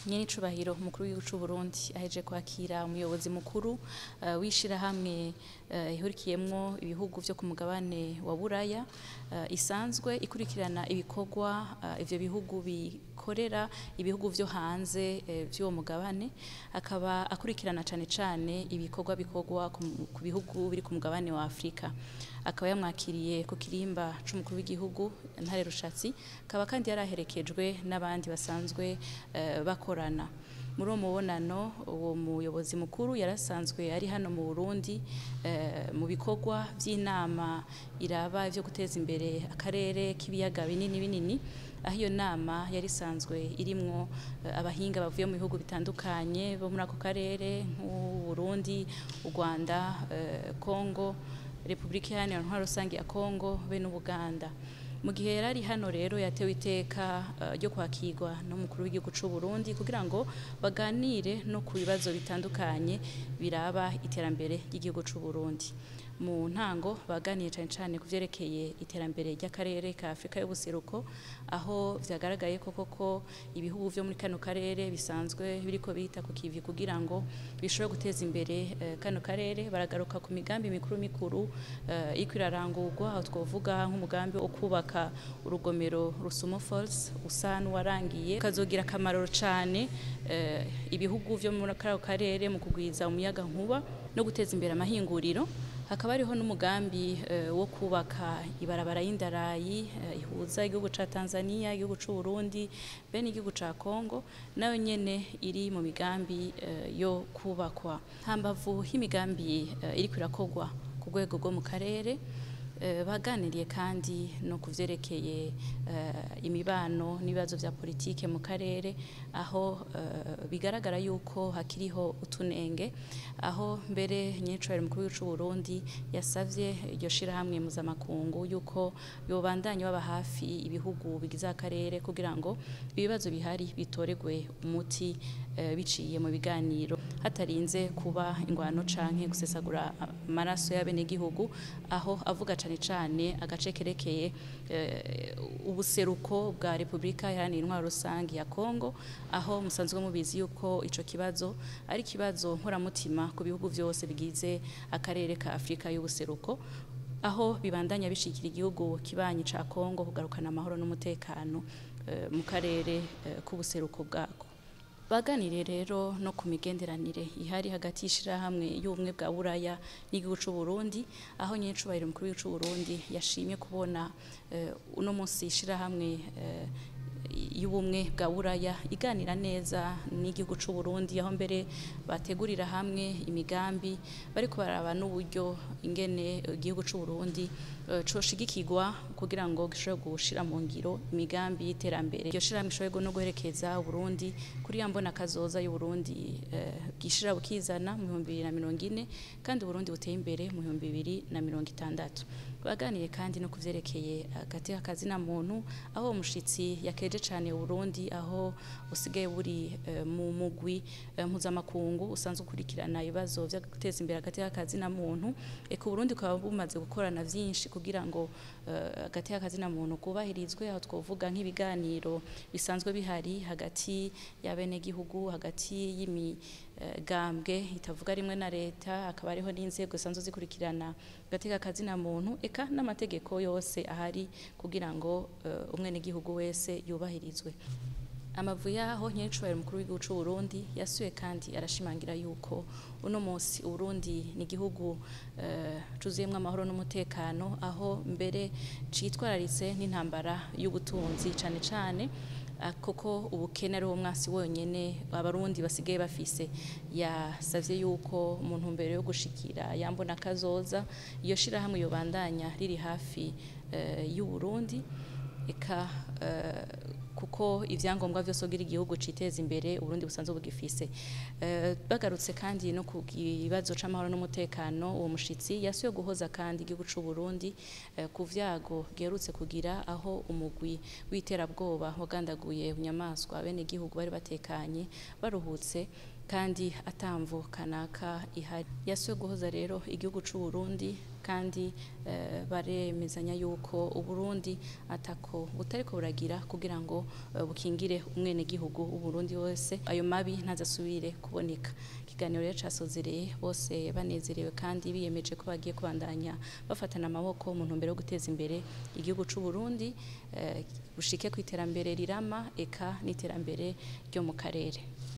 Nyenicubahiro umukuru w'igihugu c'u Burundi aheje kwakira umuyobozi mukuru w'ishirahamwe ihurikiyemwo ibihugu vyo ku mugabane wa Buraya, isanzwe ikurikirana ibikorwa ivyo bihugu bikorera ibihugu vyo hanze vy'uwo mugabane, akaba akurikirana cane cane ibikorwa bikorwa ku bihugu biri ku mugabane wa Afrika. Akaba yamwakiriye ku kirimba c'umukuru w'igihugu Ntare Rushatsi, akaba kandi yaraherekejwe n'abandi basanzwe bakorana. Muri uwo mubonano, uwo muyobozi mukuru yarasanzwe ari hano mu Burundi mu bikorwa vy'inama iraba ivyo guteza imbere akarere k'ibiyaga binini binini, aho iyo nama yari isanzwe irimwo abahinga bavuye mu bihugu bitandukanye bo muri ako karere nk'u Burundi, u Rwanda, Congo, Republika Iharanira Intwaro Rusangi ya Congo be n'Ubuganda. Mu gihe yari ari hano rero, yatewe iteka ryo kwakirwa n'umukuru w'igihugu c'u Burundi kugira ngo baganire no ku bibazo bitandukanye biraba iterambere ry'igihugu c'u Burundi. Mu ntango baganiye cane cane ku vyerekeye iterambere ry'akarere ka Afrika y'ubuseruko, aho vyagaragaye koko ko ibihugu vyo muri kano karere bisanzwe biriko bita ku kivi kugira ngo bishobore guteza imbere kano karere. Baragaruka ku migambi mikuru mikuru iriko irarangurwa, aho twovuga nk'umugambi wo kubaka urugomero Rusumo Falls usa n'uwarangiye, kazogira akamaro cane ibihugu vyo muri kano karere mu kugwiza umuyaga nkuba no guteza imbere amahinguriro. Hakaba hariho n'umugambi wo kubaka ibarabara y'indarayi ihuza igihugu ca Tanzania, igihugu c'u Burundi be n'igihugu ca Congo, nayo nyene iri mu migambi yo kubakwa. Hambavu y'imigambi iriko irakorwa ku rwego rwo mu karere, baganiriye kandi no ku vyerekeye imibano n'ibibazo vya politike mu karere, aho bigaragara yuko hakiriho utunenge, aho mbere nyenicubahiro umukuru w'igihugu c'u Burundi yasavye iryo shirahamwe mpuzamakungu yuko yobandanya baba hafi ibihugu bigize akarere kugira ngo ibibazo bihari bitoregwe umuti biciye mu biganiro, hatarinze kuba ingwano canke gusesagura amaraso y'abenegihugu, aho avuga cane cane agace kerekeye ubuseruko bwa Republika Iharanira Intwaro Rusangi ya Congo, aho musanzwe mubizi yuko ico kibazo ari ikibazo nkoramutima ku bihugu vyose bigize akarere ka Afrika y'ubuseruko, aho bibandanya bishikira igihugu kibanyi ca Congo kugarukana amahoro n'umutekano mu karere k'ubuseruko bwako. Baganiriye rero no ku migenderanire ihari hagati y'ishirahamwe y'ubumwe bwa Buraya n'igihugu c'u Burundi, aho nyenicubahiro umukuru w'igihugu c'u Burundi yashimye kubona uno munsi ishirahamwe y'ubumwe bwa Buraya iganira neza n'igihugu c'u Burundi, aho mbere bategurira hamwe imigambi, bariko baraba n'uburyo ingene igihugu c'u Burundi coshigikirwa kugira ngo gishobore gushira mu ngiro imigambi y'iterambere. Iryo shirahamwe ishobore no guherekeza Burundi kuri ya mbona kazoza y'u Burundi bwishira bukizana mu 2040, kandi Burundi buteye imbere mu 2060. Baganiriye kandi no kuvyerekeye agateka kazina muntu, aho umushitsi yakeje cane Burundi, aho busigaye buri mu mugwi mpuzamakungu usanzwe ukurikirana ibibazo vyo guteza imbere agateka kazina muntu. Eka Burundi bukaba bumaze gukorana vyinshi kugira ngo agateka kazina muntu kubahirizwe, aho twovuga nk'ibiganiro bisanzwe bihari hagati y'abenegihugu, hagati y'imigambwe itavuga rimwe na leta, hakaba hariho n'inzego zisanzwe zikurikirana agateka kazina muntu, eka n'amategeko yose ahari kugira ngo umwenegihugu wese yubahirizwe. Amavu yaho, nyenicubahiro umukuru w'igihugu c'u Burundi yasuye kandi arashimangira yuko uno munsi Uburundi ni igihugu cuzuyemwo amahoro n'umutekano, aho mbere citwararitse n'intambara y'ubutunzi cane cane, kuko ubukene ari wo mwasi wonyene abarundi basigaye bafise. Yasavye yuko mu ntumbero yo gushikira yambona kazoza, iyo shirahamwe yobandanya riri hafi y'u Burundi, eka kuko ivyangombwa vyose kugira igihugu citeza imbere Uburundi busanzwe bugifise. Bagarutse kandi no ku kibazo c'amahoro n'umutekano, uwo mushitsi yasuye guhoza kandi igihugu c'u Burundi ku vyago giherutse kugira, aho umugwi w'iterabwoba wagandaguye inyamaswa abenegihugu bari batekanye baruhutse. Kandi atamvo kanaka ihari. Yasuye guhoza rero igihugu c'u Burundi, kandi baremezanya yuko Uburundi atako butariko buragira kugira ngo bukingire umwenegihugu w'Uburundi wese, ayo mabi ntazasubire kuboneka. Ikiganiro rero casozereye bose banezerewe kandi biyemeje ko bagiye kubandanya bafatana amaboko mu ntumbero yo guteza imbere igihugu c'u Burundi, bushike ku iterambere rirama eka n'iterambere ryo mu karere.